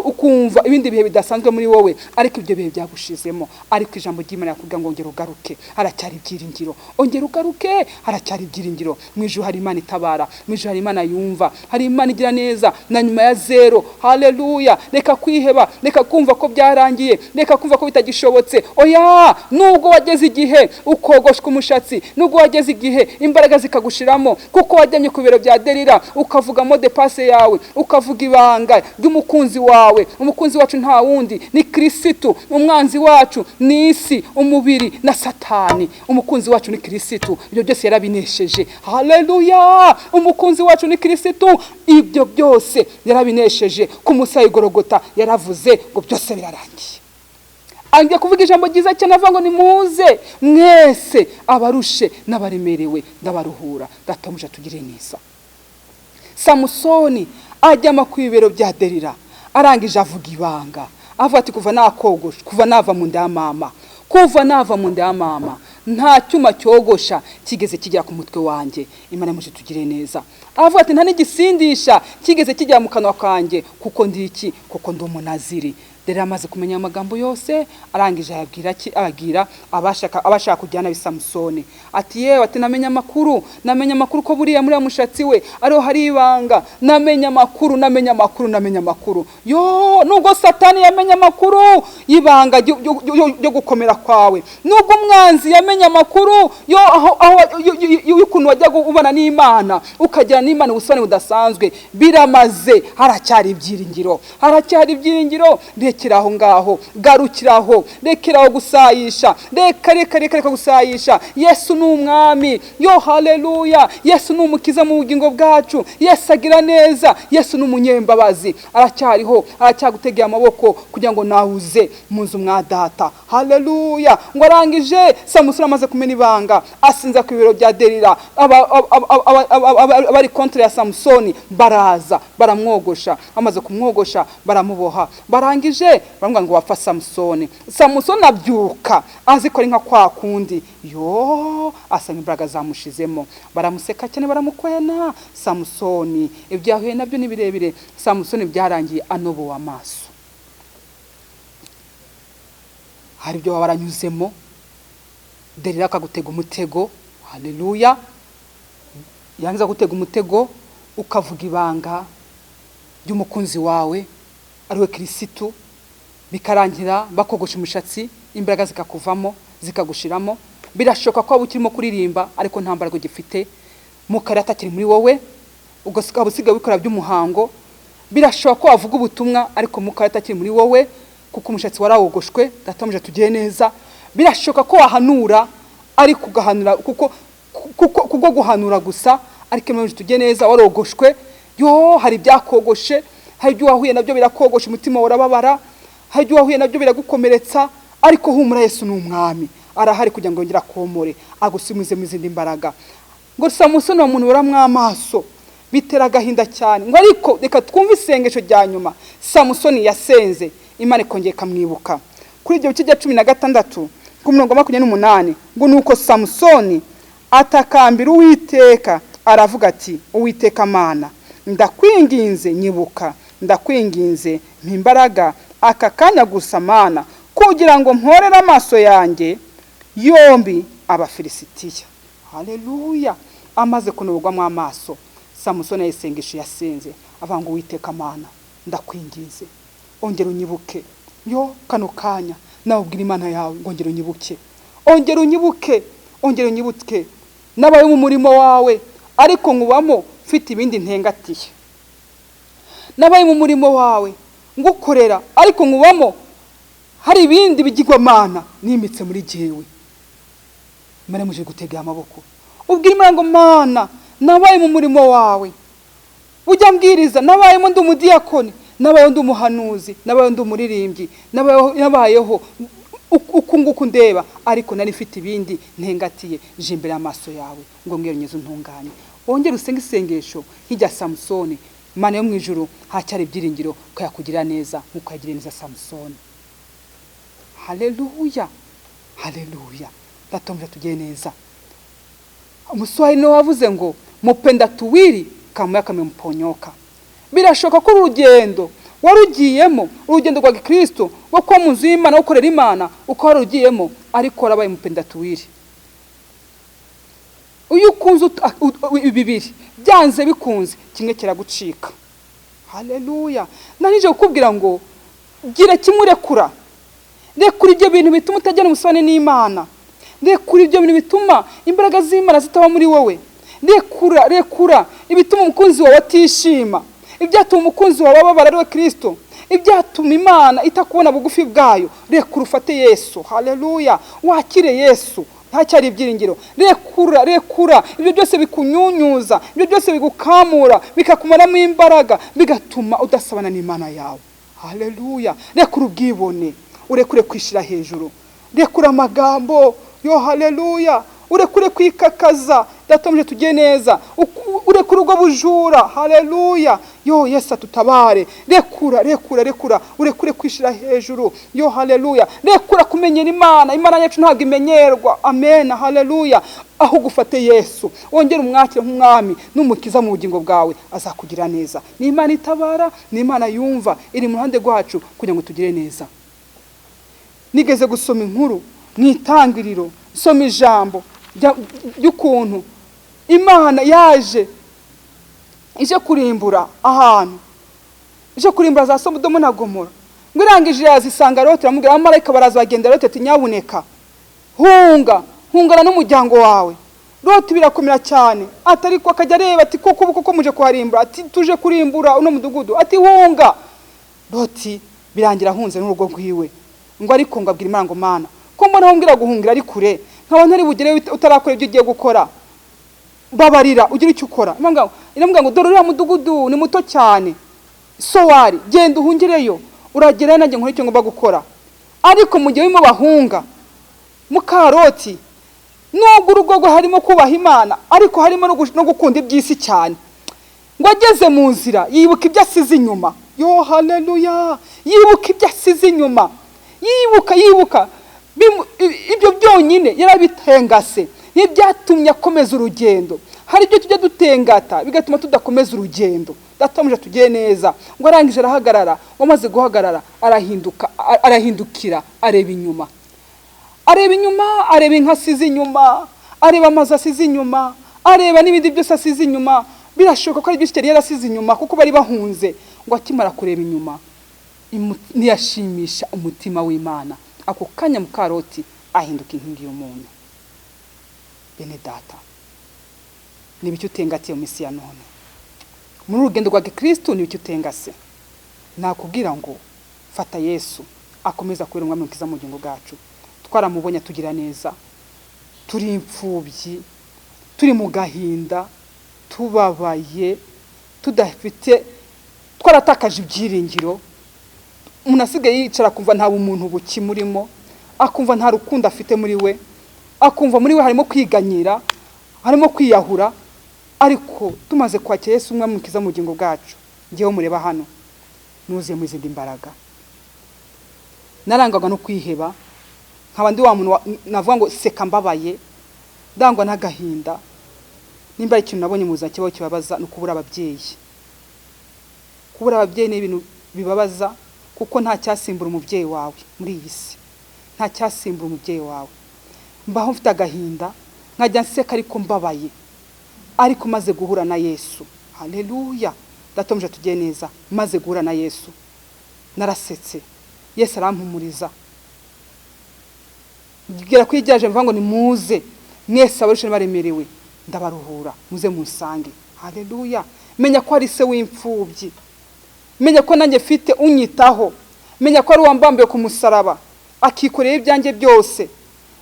ukumva ibindi bihe bidasanzwe muri wowe, ariko ibyo bihe byagushizemo. Ariko ijambo ry'Imana yakubwira ngo ongera ugaruke, haracyari ibyiringiro, ongera ugaruke, haracyari ibyiringiro. Mu ijuru hari Imana itabara, mu ijuru hari Imana yumva, hari Imana igira neza na nyuma ya zero. Haleluya, reka kwiheba, reka kumva ko byarangiye, reka kumva ko bitagishobotse. Oya, nubwo wageze igihe ukogoshwa umushatsi, nubwo wageze igihe imbaraga zikagushiramo kuko wajyanye ku biro bya Delila, ukavuga mot de passe yawe, ukavuga ibanga ry'umukunzi wawe. Umukunzi wacu nta wundi ni Kirisitu. Umwanzi wacu ni isi, umubiri na Satani. Umukunzi wacu ni Kirisitu, ibyo byose yarabinesheje. Haleluya, umukunzi wacu ni Kirisitu, ibyo byose yarabinesheje. Ku musayi Gorogota yaravuze ngo byose birarangiye. Agiye kuvuga ijambo ryiza cyane, avuga ngo nimuze mwese abarushe n'abaremerewe, ndabaruhura. Data muje tugire neza. Samusoni ajyama ku bibero bya Delila, arangije avuga ibanga, avuga ati kuva nakogosha, kuva nava mu nda ya mama, kuva nava mu nda ya mama, nta cyuma cyogosha kigeze kijya ku mutwe wanjye. Imana muje tugire neza. Avuga ati nta n'igisindisha kigeze kijya mu kanwa kanjye, kuko ndi iki? Kuko ndi umunaziri. Rero amaze kumenya amagambo yose, arangije ayabwira ki? Ababwira abashaka kujyana Samusoni, ati yewe, ati namenye amakuru, namenye amakuru ko buriya muri mushatsi we ariho hari ibanga, namenye amakuru, namenye amakuru, namenye amakuru. Yo, nubwo Satani yamenye amakuru y'ibanga ryo gukomera kwawe, nubwo umwanzi yamenye amakuru yo aho y'ukuntu wajya ubana n'Imana, ukagira n'Imana ubusabane budasanzwe, biramaze, haracyari ibyiringiro, haracyari ibyiringiro. Rekera aho ngaho, garukiraho, rekeraho gusayisha, reka reka reka reka gusayisha. Yesu ni umwami. Yo, haleluya, Yesu ni umukiza mu bugingo bwacu. Yesu agira neza, Yesu ni umunyembabazi, aracyariho, aracyagutegeye amaboko kugira ngo nawuze mu nzu mwa data. Haleluya. Ngo arangije Samusoni amaze kumena ibanga, asinza ku biro bya Delila, abari contre ya Samusoni baraza baramwogosha, amaze kumwogosha baramuboha, barangije baramubwira ngo wapfa Samusoni. Samusoni abyuka azi ko ari nka kwa kundi, yo asanga imbaraga zamushizemo, baramuseka cyane, baramukwena. Samusoni ibyo yahuye nabyo ni birebire. Samusoni byarangiye anobowe amaso. Hari ibyo waba waranyuzemo, Delila akagutega umutego. Haleluya, yangiza gutega umutego ukavuga ibanga ry'umukunzi wawe ariwe Kirisitu, bikarangira bakogosha umushatsi, imbaraga zikakuvamo, zikagushiramo. Birashoboka ko waba ukirimo kuririmba ariko nta mbaraga ugifite, mukari atakiri muri wowe, ukaba usigaye wikora by'umuhango. Birashoboka ko wavuga ubutumwa ariko mukari atakiri muri wowe, kuko umushatsi warawogoshwe. Data muje tugiye neza. Birashoboka ko wahanura ariko ugahanura kuko kubwo guhanura gusa, ariko muje tugiye neza, warogoshwe. Yo, hari ibyakogoshe, hari ibyo wahuye nabyo birakogosha, umutima urababara, hari ibyo wahuye nabyo biragukomeretsa, ariko humura, Yesu ni umwami, arahari kugira ngo yongere akomore, agusubize mu izindi mbaraga. Ngo Samusoni uwo muntu uramwa amaso, bitera agahinda cyane. Ngo ariko reka twumve isengesho rya nyuma Samusoni yasenze, Imana ikongera ikamwibuka. Kuri ibyo bice bya 16 ku murongo 28, ngo nuko Samusoni atakambira Uwiteka, aravuga ati Uwiteka Mana, ndakwinginze nyibuka, ndakwinginze mpa imbaraga aka kanya gusa Mana, kugira ngo mporere amaso yanjye Yombi Abafilisitiya. Haleluya! Amaze kunoborwamo amaso, Samusoni yayisengesho yasenze avuga ngo: "Uwiteka Mana, ndakwinginze, ongera unyibuke." Yo, kano kanya nawe ubwira Imana yawe ngo: "Ongera unyibuke, ongera unyibuke, ongera unyibuke. Nabaye mu murimo wawe, ariko nkubamo mfite ibindi ntengatiye. Nabaye mu murimo wawe ngukorera, ariko nkubamo hari ibindi bigirwamana nimitse muri jyewe." Imana muje gutega amaboko, ubwira Imana ngo: "Mana, nabaye mu murimo wawe, ujya mbwiriza, nabayemo ndi umudiyakoni, nabayeho ndi umuhanuzi, nabayeho ndi umuririmbyi, nabayeho uku nguku ndeba, ariko nari mfite ibindi ntengatiye. Nje imbere y'amaso yawe ngo mwiyongeze, untunganye." Wongere usenge isengesho nk'irya Samusoni. Imana yo mu ijuru hacyari ibyiringiro ko yakugirira neza nk'uko yagiriye neza Samusoni. Haleluya, haleluya! Ndatomje tugiye neza. Umuswahili niwe wavuze ngo: "Mupenda tuwili kamoya kamemponyoka." Birashoboka ko urugendo warugiyemo, urugendo rwa gikristo rwo kuba mu nzu y'Imana, wo gukorera Imana, uko warugiyemo, ariko warabaye mupenda tuwili. Iyo ukunze bibiri, byanze bikunze kimwe kiragucika. Haleluya! Narije kukubwira ngo gira kimwe urekura. Rekura ibyo bintu bituma utagera umusabane n'Imana. Rekura ibyo bintu bituma imbaraga z'Imana zitaba muri wowe. Rekura, rekura ibituma umukunzi wawe atishima, ibyatuma umukunzi wawe ababara ari we Kirisito, ibyatuma Imana itakubona bugufi bwayo. Rekura ufate Yesu. Haleluya! Wakire Yesu, ntacyari ibyiringiro. Rekura, rekura ibyo byose bikunyunyuza, ibyo byose bigukamura, bikakumaramo imbaraga, bigatuma udasabana n'Imana yawe. Haleluya! Rekura ubwibone, urekure kwishyira hejuru, rekura amagambo yo. Haleluya! Urekure kwikakaza. Datomje tujye neza. Urekure ubwo bujura. Haleluya! Yo, Yesu atutabare. Rekura, rekura, rekura, urekure kwishyira hejuru. Yo, haleluya! Rekura kumenyera Imana. Imana yacu ntabwo imenyerwa. Amen, haleluya! Aho ugufate Yesu, wongere umwakire nk'umwami n'umukiza mu bugingo bwawe, azakugira neza. Ni Imana itabara, ni Imana yumva, iri mu ruhande rwacu kugira ngo tugire neza. Nigeze gusoma inkuru mu Itangiriro, soma ijambo ry'ukuntu Imana yaje ije kurimbura ahantu, ije kurimbura za Sodomu na Gomora. Ngo irangije yazisanga Loti, iramubwira, abamarayika baraza bagenda Loti ati: "Nyabuneka hunga, hungana n'umuryango wawe." Loti birakomera cyane, ati ariko akajya areba, ati: "Koko ubu koko muje kuharimbura?" Ati: "Tuje kurimbura uno mudugudu." Ati: "Hunga." Loti birangira ahunze n'urugo rwiwe. Ngo ariko ngo abwira Imana ngo: "Mana, ko mbona aho mbwira guhungira ari kure, nkaba ntari bugere utarakora ibyo ugiye gukora, babarira ugire icyo ukora." Iramubwira ngo: "Dore uriya mudugudu ni muto cyane, Sowari, genda uhungireyo, uragerayo nanjye nkore icyo ngomba gukora." Ariko mu gihe barimo bahunga, mukaroti, nubwo urugo rwe harimo kubaha Imana, ariko harimo no gukunda iby'isi cyane, ngo ageze mu nzira yibuka ibyo asize inyuma. Yo, haleluya! Yibuka ibyo asize inyuma, yibuka, yibuka ibyo byonyine yarabitengase, ntibyatumye akomeza urugendo. Hari ibyo tujya dutengata bigatuma tudakomeza urugendo. Datamuje tugiye neza. Ngo arangije arahagarara. Ngo amaze guhagarara arahinduka, arahindukira, areba inyuma, areba inyuma, areba inka asize inyuma, areba amazu asize inyuma, areba n'ibindi byose asize inyuma. Birashoboka ko ari byinshi yari yarasize inyuma kuko bari bahunze. Ngo akimara kureba inyuma, ntiyashimisha umutima w'Imana. Ako kanya mukaroti ahinduka inkingi y'umunyu. Bene data, ni ibiki utengatiye mu minsi ya none muri urugendo rwa gikristo? Ni ibiki utengase? Nakubwira ngo fata Yesu akomeza kubera umwami mukiza mu bugingo bwacu. Twaramubonye atugira neza, turi imfubyi, turi mu gahinda, tubabaye, tudafite, twaratakaje ibyiringiro. Umuntu asigaye yicara akumva nta bumuntu bukimurimo, akumva nta rukundo afite muri we, akumva muri we harimo kwiganyira, harimo kwiyahura. Ariko tumaze kwakira Yesu umwami mukiza mu bugingo bwacu, ngewe mureba hano nuzuye mu izindi mbaraga. Narangwaga no kwiheba, nkaba ndi wa muntu navuga ngo seka mbabaye, ndangwa n'agahinda. Nimba ari ikintu nabonye mu buzima kibaho kibabaza, ni ukubura ababyeyi. Kubura ababyeyi ni ibintu bibabaza, kuko nta cyasimbura umubyeyi wawe muri iyi si, nta cyasimbura umubyeyi wawe. Mbaho mfite agahinda, nkajya nseka ariko mbabaye. Ariko maze guhura na Yesu, haleluya, Data tugiye neza. Maze guhura na Yesu narasetse, Yesu arampumuriza. Bwira ko ijyaje mvuga ngo nimuze mwese abarushe baremerewe, ndabaruhura, muze munsange. Haleluya. Menya ko ari se w'imfubyi, menya ko nanjye mfite unyitaho, menya ko ari uwambambiwe ku musaraba akikoreye ibyanjye byose,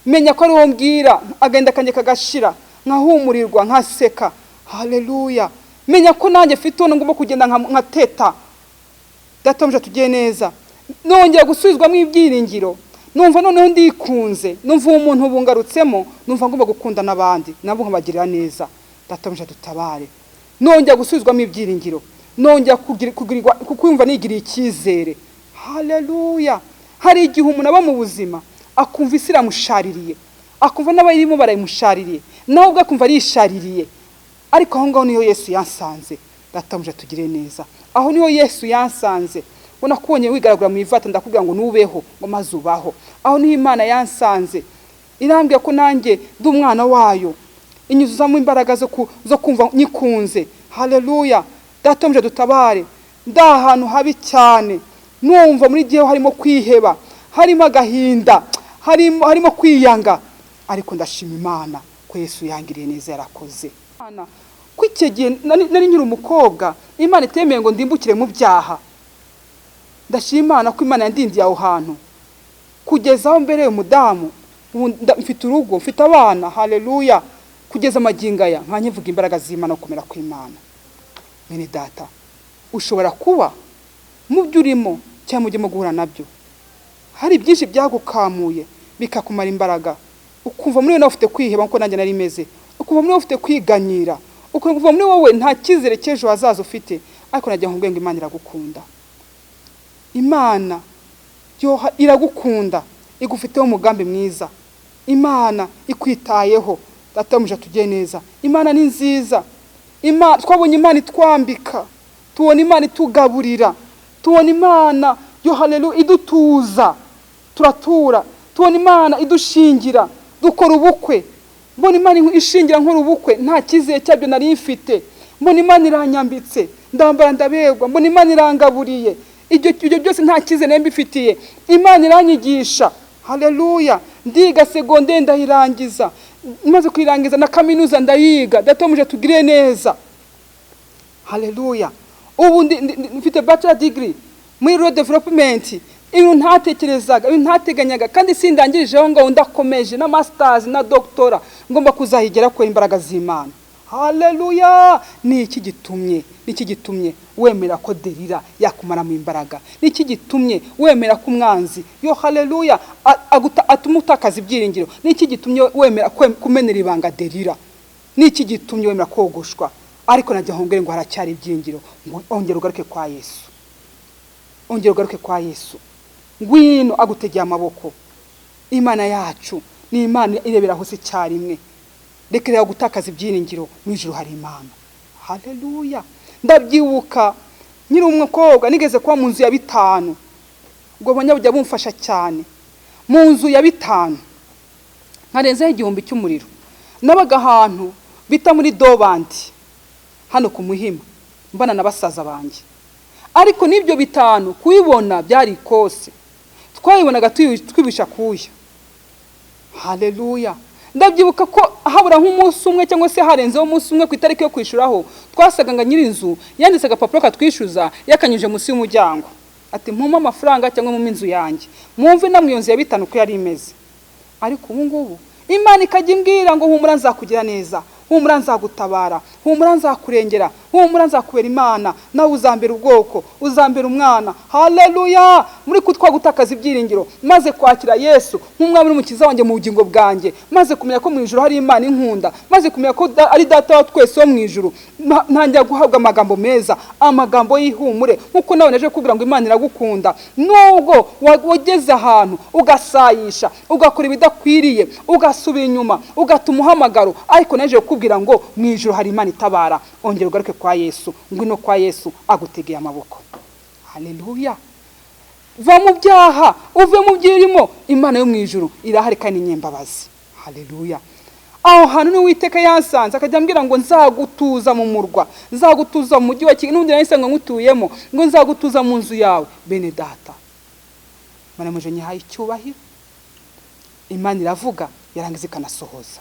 menya ko ari uwo mbwira agenda kanjye kagashira, nkahumurirwa, nkaseka. Haleluya. Menya ko nanjye mfite uwo ngomba kugenda nkateta. Data tugiye neza. Nongera gusubizwamo ibyiringiro, numva noneho ndikunze, numva uwo muntu bungarutsemo, numva ngomba gukunda n'abandi nabo nkabagirira neza. Data dutabare. Nongera gusubizwamo ibyiringiro, nongera kugirirwa, kumva nigiriye icyizere. Haleluya. Hari igihe umuntu aba mu buzima akumva isi iramushaririye, akumva n'abayirimo barayimushaririye, nawe ubwe akumva arishaririye. Ariko aho ngaho niho Yesu yansanze. Data tugire neza. Aho niho Yesu yansanze. Ubona kubonye wigaragura mu ivata, ndakubwira ngo nubeho, ngo maze ubaho. Aho niho Imana yansanze, irambwira ko nanjye ndi umwana wayo, inyuzamo imbaraga zo kumva nyikunze. Haleluya. Data dutabare. Ndi ahantu habi cyane, numva muri gihe harimo kwiheba, harimo agahinda, harimo kwiyanga, ariko ndashima Imana ko Yesu yangiriye neza, yarakoze. Ko icyo gihe nari nkiri umukobwa, Imana itemeye ngo ndimbukire mu byaha. Ndashima Imana ko Imana yandindiye aho hantu kugeza aho mbereye umudamu, mfite urugo, mfite abana. Haleluya. Kugeza amagingo aya nkanyivuga imbaraga z'Imana, gukomera kw'Imana. Mwene data, ushobora kuba mu byo urimo cyangwa ujyemo guhura nabyo hari byinshi byagukamuye bikakumara imbaraga, ukumva muri wowe nawe ufite kwiheba nkuko nanjye nari meze, ukumva muri wowe ufite kwiganyira, ukumva muri wowe nta cyizere cy'ejo hazaza ufite. Ariko nagira ngo ngo Imana iragukunda, Imana iragukunda, igufiteho umugambi mwiza, Imana ikwitayeho. Data tugiye neza. Imana ni nziza. Twabonye Imana itwambika, tubona Imana itugaburira, tubona Imana yo haleluya idutuza, turatura, tubona Imana idushingira, dukora ubukwe. Mbona Imana ishingira nkora ubukwe nta cyizere cyabyo nari mfite. Mbona Imana iranyambitse, ndambara ndaberwa. Mbona Imana irangaburiye, ibyo byose nta cyizere nari mbifitiye. Imana iranyigisha. Haleluya. Ndiga segonde ndayirangiza, maze kuyirangiza na kaminuza ndayiga. Data tugire neza. Haleluya. Ubu mfite bachelor degree muri road development, ibintu ntatekerezaga, ibintu ntateganyaga, kandi sindangirijeho ngo ndakomeje na masters na doctora, ngomba kuzahigera ko imbaraga z'Imana. Haleluya. Ni iki gitumye, ni iki gitumye wemera ko Delila yakumara mu imbaraga? Ni iki gitumye wemera ko umwanzi yo haleluya atuma utakaza ibyiringiro? Ni iki gitumye wemera kumenera ibanga Delila? Ni iki gitumye wemera kogoshwa? Ariko najya hongere ngo haracyari ibyiringiro, ngo ongera ugaruke kwa Yesu, ongera ugaruke kwa Yesu. Ngwino agutegeye amaboko. Imana yacu ni Imana irebera hose icyarimwe. Reka rero gutakaza ibyiringiro, mu ijuru hari Imana. Haleluya. Ndabyibuka nkiri umukobwa nigeze kuba mu nzu ya 5, ubwo banyabujya bumfasha cyane. Mu nzu ya 5 nkarenzaho 1000 cy'umuriro. Nabaga ahantu bita muri Dobandi hano ku Muhima, mbana na basaza banjye. Ariko n'ibyo 5 kubibona byari ikose, twayibonaga twibisha kuya. Haleluya. Ndabyibuka ko habura nk'umunsi umwe cyangwa se harenzeho umunsi umwe ku itariki yo kwishuraho, twasaga nga nyir'inzu yanditse agapapuro katwishyuza yakanyuje munsi y'umuryango, ati mpume amafaranga cyangwa mu inzu yanjye. Mwumve namwe iyo nzu ya 5 uko yari imeze. Ariko ubu ngubu Imana ikajya imbwira ngo humura nzakugira neza, humura nzagutabara, humura nzakurengera, humura nzakubera Imana, nawe uzambera ubwoko, uzambera umwana. Haleluya. Muri kutwa gutakaza ibyiringiro, maze kwakira Yesu nk'umwami n'umukiza wanjye mu bugingo bwanjye, maze kumenya ko mu ijuru hari Imana inkunda, maze kumenya ko ari data wa twese wo mu ijuru, ntangira guhabwa amagambo meza, amagambo y'ihumure. Nkuko nawe naje kubwira ngo Imana iragukunda, nubwo wageze ahantu ugasayisha, ugakora ibidakwiriye, ugasubira inyuma, ugata umuhamagaro, ariko naje kukubwira ngo mu ijuru hari Imana itabara. Ongera ugaruke kwa Yesu, ngwino kwa Yesu agutegeye amaboko. Haleluya. Va mu byaha, uve mu byirimo, Imana yo mu ijuru irahari kandi ni nyembabazi. Haleluya. Aho hantu ni Uwiteka yasanze akajya ambwira ngo nzagutuza mu murwa, nzagutuza mu mujyi wa Kigali, n'ubundi nahise ngo nkutuyemo, ngo nzagutuza mu nzu yawe. Bene data, Imana muje nyihaye icyubahiro. Imana iravuga yarangiza ikanasohoza.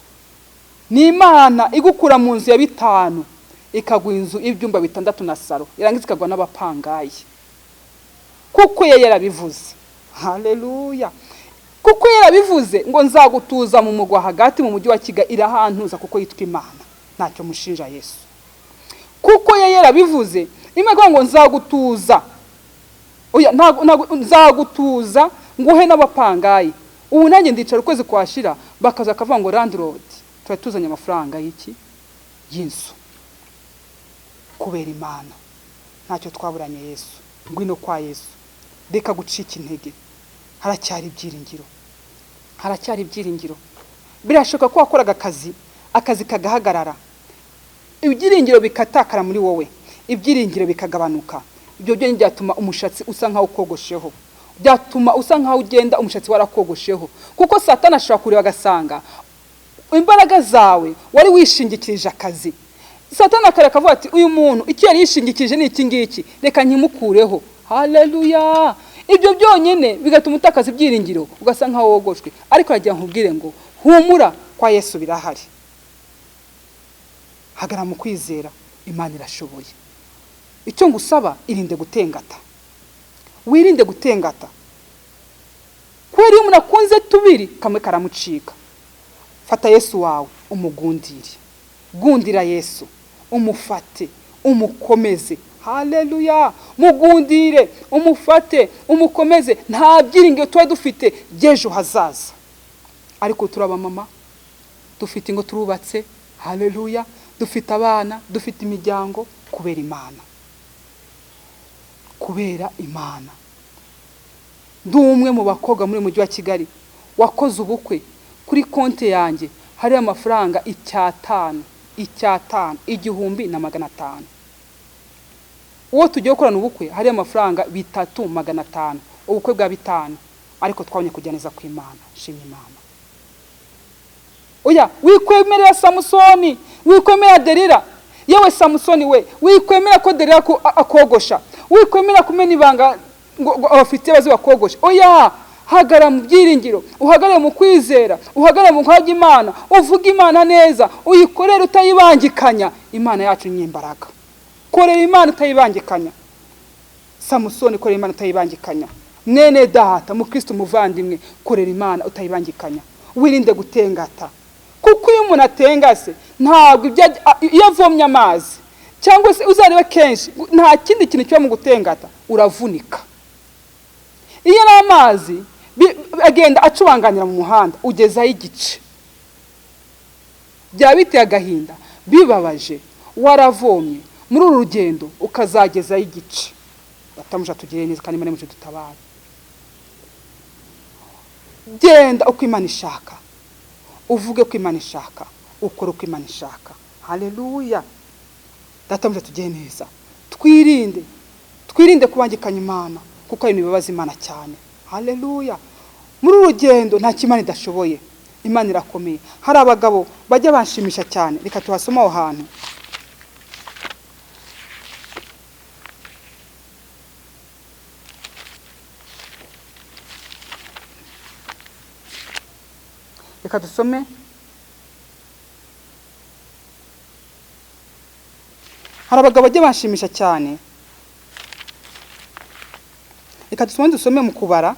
Ni Imana igukura mu nzu ya 5 ikaguha inzu y'ibyumba 6 na salo, yarangiza ikagwa n'abapangayi, kuko ye yarabivuze. Haleluya. Kuko yarabivuze ngo nzagutuza mu murwa hagati mu mujyi wa Kigali, irahantuza kuko yitwa Imana, ntacyo mushinja Yesu. Kuko ye yarabivuze, Imana ngo nzagutuza, oya nzagutuza nguhe n'abapangayi. Ubu nanjye ndicara ukwezi kwashira bakaza akavuga ngo landlord tuba tuzanye amafaranga y'iki y'inzu. Kubera Imana ntacyo twaburanye Yesu. Ngwino kwa Yesu, reka gucika intege, haracyari ibyiringiro, haracyari ibyiringiro. Birashoboka ko wakoraga akazi kagahagarara, ibyiringiro bikatakara muri wowe, ibyiringiro bikagabanuka. Ibyo byo byatuma umushatsi usa nkaho ukogosheho, byatuma usa nkaho ugenda umushatsi warakogosheho, kuko Satani ashobora kureba agasanga imbaraga zawe wari wishingikirije akazi. Satani akareka avuga ati uyu muntu icyo yari yishingikirije ni iki ngiki, reka nkimukureho. Haleluya. Ibyo byonyine bigatuma utakaza ibyiringiro, ugasa nkaho wogoshwe. Ariko yagira nkubwire ngo humura, kwa Yesu birahari. Hagara mu kwizera, Imana irashoboye. Icyo ngusaba, irinde gutengata, wirinde gutengata. Kubera iyo umuntu akunze tubiri kamwe karamucika. Fata Yesu wawe umugundire, gundira Yesu, umufate, umukomeze. Haleluya. Mugundire, umufate, umukomeze. Nta byiringiro tuba dufite by'ejo hazaza, ariko turaba mama, dufite ingo, turubatse. Haleluya. Dufite abana, dufite imiryango, kubera Imana, kubera Imana. Ndi umwe mu bakobwa muri mujyi wa Kigali wakoze ubukwe, kuri konti yanjye hari amafaranga 5,500, 1,500. Uwo tugiye gukorana ubukwe hari amafaranga 3,500, ubukwe bwa 5, ariko twabonye kujya neza ku Imana. Shimye Imana. Oya, wikwemerera Samusoni, wikwemera Delila. Yewe Samusoni we, wikwemera ko Delila akogosha, wikwemera kumena ibanga ngo abafite bazi bakogosha. Oya, hagara mu byiringiro, uhagarare mu kwizera, uhagarare mu kwajya Imana, uvuge Imana neza, uyikorere utayibangikanya. Imana yacu ni imbaraga. Korera Imana utayibangikanya. Samusoni, korera Imana utayibangikanya. Mwene data mukristo muvandimwe, korera Imana utayibangikanya, wirinde gutengata. Kuko iyo umuntu atengase ntabwo iyo avomye amazi, cyangwa se uzareba kenshi nta kindi kintu kiba mu gutengata, uravunika. Iyo ari amazi agenda acubanganira mu muhanda ugezayo igice, byaba biteye agahinda, bibabaje, waravomye muri uru rugendo ukazagezayo igice. Batamusha tugire neza kandi Imana imuje dutabare. Genda uko Imana ishaka, uvuge ko Imana ishaka, ukore uko Imana ishaka. Haleluya. Datamusha tugire neza, twirinde, twirinde kubangikanya Imana, kuko ari ibibazo Imana cyane. Haleluya. Muri uru rugendo nta kimana idashoboye, Imana irakomeye. Hari abagabo bajya banshimisha cyane, reka tuhasoma aho hantu. Reka dusome. Hari abagabo bajya banshimisha cyane. Reka dusome mu kubara,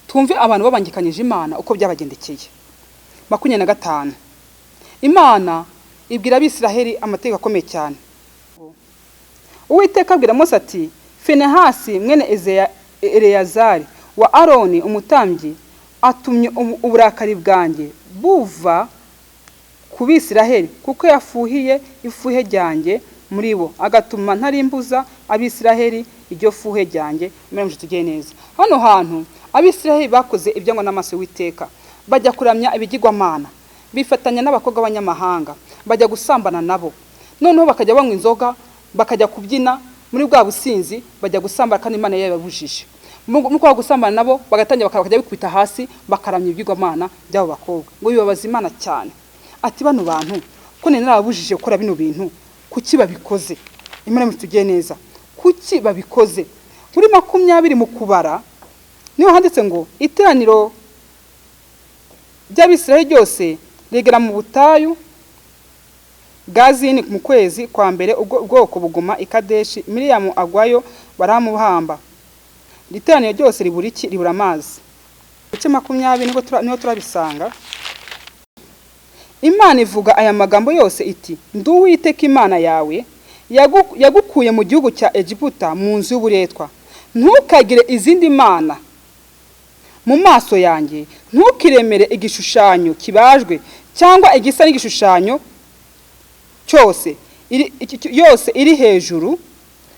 twumve abantu babangikanyije Imana uko byabagendekeye. 25. Imana ibwira Abisiraheli amategeko akomeye cyane. Uwiteka abwira Mose ati Finehasi mwene Eleyazari wa Aroni umutambyi atumye uburakari bwanjye buva ku Bisiraheli, kuko yafuhiye ifuhe ryanjye muri bo, agatuma ntarimbuza Abisiraheli iryo fuhe ryanjye. Imana tugeye neza. Hano hantu Abisiraheli bakoze ibyangwa n'amaso y'Uwiteka, bajya kuramya ibigirwamana, bifatanya n'abakobwa b'abanyamahanga, bajya gusambana nabo, noneho bakajya banywa inzoga, bakajya kubyina muri bwa businzi, bajya gusambana kandi Imana yababujije. Mu kwa gusambana nabo bagatangira bakajya bikubita hasi bakaramya ibigirwamana by'abo bakobwa. Ngo bibabaza Imana cyane, ati bano bantu ko nari narababujije gukora bino bintu, kuki babikoze? Imana mutugire neza, kuki babikoze? Muri 20 mu Kubara niho handitse ngo iteraniro ry'Abisirayeli ryose rigera mu butayu bwa Zini mu kwezi kwa mbere, ubwo ubwoko buguma i Kadeshi. Miriyamu agwayo baramuhamba. Iteraniro ryose ribura iki? Ribura amazi. Ibice 20 niho turabisanga. Imana ivuga aya magambo yose iti: ndi Uwiteka Imana yawe yagukuye mu gihugu cya Egiputa, mu nzu y'uburetwa. Ntukagire izindi mana mu maso yanjye, ntukiremere igishushanyo kibajwe cyangwa igisa n'igishushanyo cyose yose iri hejuru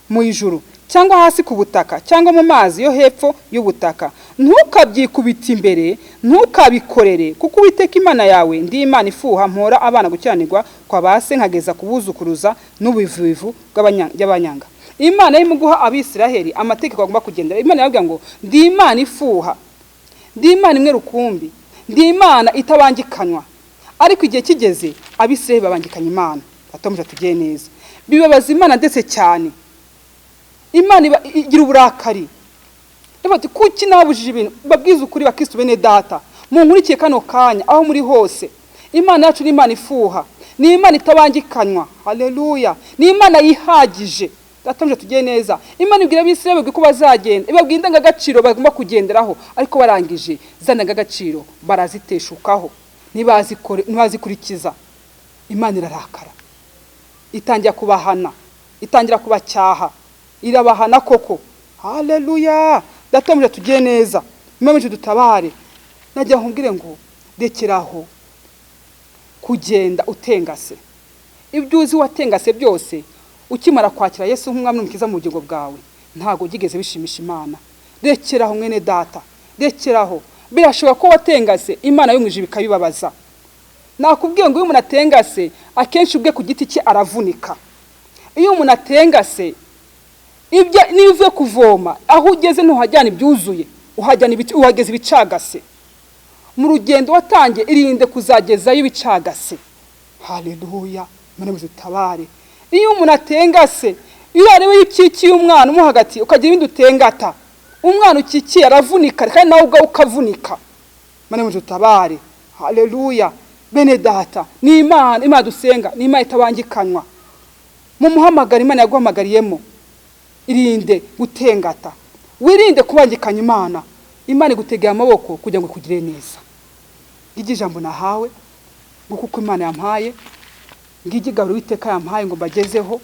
mu ijuru, cyangwa hasi ku butaka, cyangwa mu mazi yo hepfo y'ubutaka. Ntukabyikubite imbere, ntukabikorere, kuko Uwiteka Imana yawe ndi Imana ifuha, mpora abana gukiranirwa kwa ba se nkageza kubuzukuruza n'ubuvivu bw'abanyanga. Imana irimo guha Abisiraheli amategeko bagomba kugendera. Imana irababwira ngo ndi Imana ifuha, ndi Imana imwe rukumbi, ndi Imana itabangikanywa. Ariko igihe kigeze Abisiraheli babangikanya Imana. Atomuje tugiye neza, bibabaza Imana ndetse cyane. Imana igira uburakari. Bati kuki nabujije ibintu? Babwiza ukuri bakristo bene data, munkurikiye kano kanya aho muri hose, Imana yacu ni Imana ifuha, ni Imana itabangikanywa. Haleluya! Ni Imana yihagije. Atomuje tugiye neza. Imana ibwira Abisirayeli ko bazagenda, ibabwira indangagaciro bagomba kugenderaho, ariko barangije za ndangagaciro baraziteshukaho, ntibazikurikiza. Imana irarakara, itangira kubahana, itangira kubacyaha, irabahana koko. Haleluya! Datamuje tugiye neza, Imana dutabare. Najya nkubwire ngo rekeraho kugenda utengase. Ibyo uzi watengase byose ukimara kwakira Yesu nk'umwami n'umukiza mu bugingo bwawe, ntago byigeze bishimisha Imana. Rekeraho mwene data, rekeraho. Birashoboka ko watengase Imana yo mu ijuru ikabibabaza. Nakubwiye ngo iyo umuntu atengase akenshi ubwe ku giti cye aravunika. Iyo umuntu atengase, ibyo niba uvuye kuvoma aho ugeze ntuhajyana ibyuzuye, uhajyana uhageze ibicagase. Mu rugendo watangiye irinde kuzagezayo ibicagase. Haleluya! Imana imutabare. Iyo umuntu atengase, iyo areba ukikiye umwana umuha hagati ukagira ibindi utengata, umwana ukikiye aravunika kandi nawe ubwawe ukavunika. Imana imutabare. Haleluya! Bene data, ni Imana, Imana dusenga ni Imana itabangikanywa. Mu muhamagaro Imana yaguhamagariyemo, irinde gutengata, wirinde kubangikanya Imana. Imana igutegeye amaboko kugira ngo ikugire neza. Ngiryo ijambo nahawe, ngo kuko Imana yampaye, ngiryo igaburo Uwiteka yampaye ngo mbagezeho.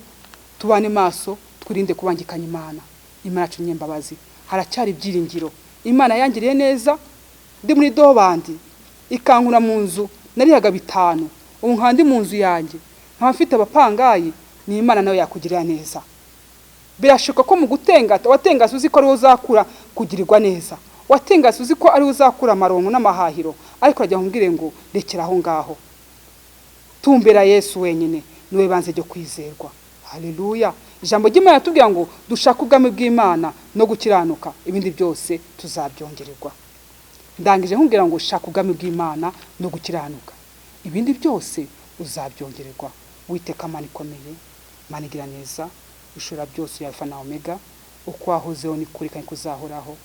Tubane maso, twirinde kubangikanya Imana. Imana yacu nyembabazi, haracyari ibyiringiro. Imana yangiriye neza ndi muri dobandi, ikankura mu nzu narihaga 5, ubu nkaba ndi mu nzu yanjye, nkaba mfite abapangayi. Ni Imana nawe yakugirira neza. Birashoboka ko mu gutengata watengase uzi ko ari uzakura kugirirwa neza, watengase uzi ko ari uzakura amaronko n'amahahiro, ariko urajya nkubwire ngo rekera aho ngaho, tumbera Yesu wenyine, niwe banze ryo kwizerwa. Haleluya! Ijambo ry'Imana tubwira ngo dushake ubwami bw'Imana no gukiranuka, ibindi byose tuzabyongererwa. Ndangije nkubwira ngo shaka ubwami bw'Imana no gukiranuka, ibindi byose uzabyongererwa. Uwiteka Mana ikomeye, Mana igira neza, ushobora byose, ya Alfa na Omega, uko wahozeho ni kuri kandi kuzahoraho.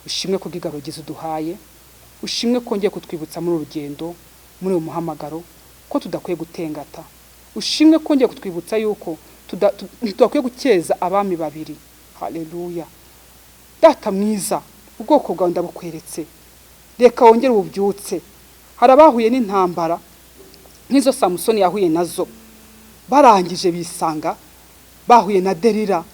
Ushimwe ko bw'igaburo ryiza uduhaye, ushimwe ko wongeye kutwibutsa muri urugendo, muri uyu muhamagaro, ko tudakwiye gutengata. Ushimwe ko wongeye kutwibutsa yuko tudakwiye gukeza abami babiri. Haleluya! Data mwiza, ubwoko bwawe ndabukweretse, reka wongere ububyutse. Hari abahuye n'intambara nk'izo Samusoni yahuye nazo, barangije bisanga bahuye na Delila,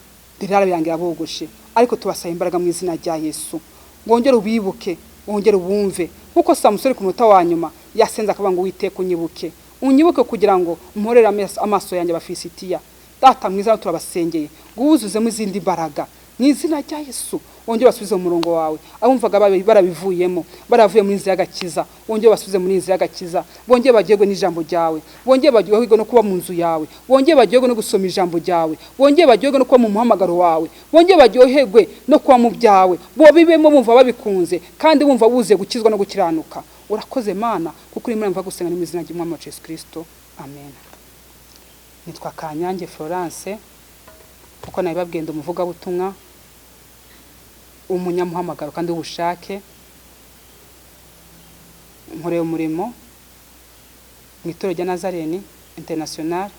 Delila birangira bogoshe. Ariko tubasaba imbaraga mu izina rya Yesu, wongere ubibuke, wongere ubumve, nkuko Samusoni ku munota wa nyuma yasenze akavuga ngo Uwiteka unyibuke, unyibuke kugira ngo mporere amaso yanjye Abafilisitiya. Data mwiza, turabasengeye ngo wuzuzemo izindi mbaraga Mu izina rya Yesu, wongere basubize mu murongo wawe. Abumvaga barabivuyemo, baravuye muri inzira y'agakiza, wongere basubize muri inzira y'agakiza. Bongere bagirwe n'ijambo ryawe, bongere bagirwe no kuba mu nzu yawe, bongere bagirwe no gusoma ijambo ryawe, bongere bagirwe no kuba mu muhamagaro wawe, bongere baryoherwe no kuba mu byawe, bo bibemo bumva babikunze kandi bumva buzuye gukizwa no gukiranuka. Urakoze Mana, kuko uri muri gusenga, ni mu izina ry'Umwami wacu Yesu Kristo, amen. Nitwa Kanyange Florence, kuko nabibabwiye, ndi umuvugabutumwa w'umunyamuhamagaro kandi w'ubushake. Nkoreye umurimo mu itorero rya Nazarene International.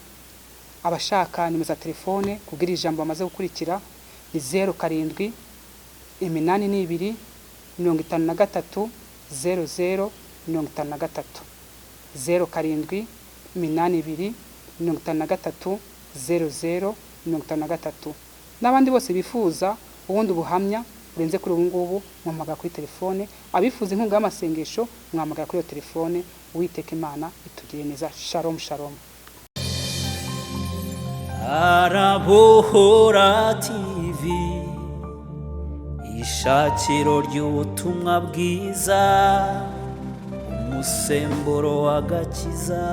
Abashaka nimero za telefone kubwira ijambo bamaze gukurikira ni 0782530053, 0782530053. N'abandi bose bifuza ubundi buhamya burenze kuri ubu ngubu, muhamagara kuri telefone. Abifuza inkunga y'amasengesho, muhamagara kuri iyo telefone. Uwiteka Imana itugire neza. Shalom, shalom. Arabohora TV, ishakiro ry'ubutumwa bwiza, umusemburo w'agakiza.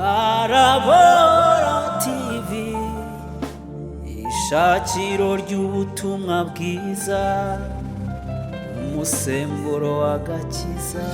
Arabohora TV, ishakiro ry'ubutumwa bwiza, umusemburo w'agakiza.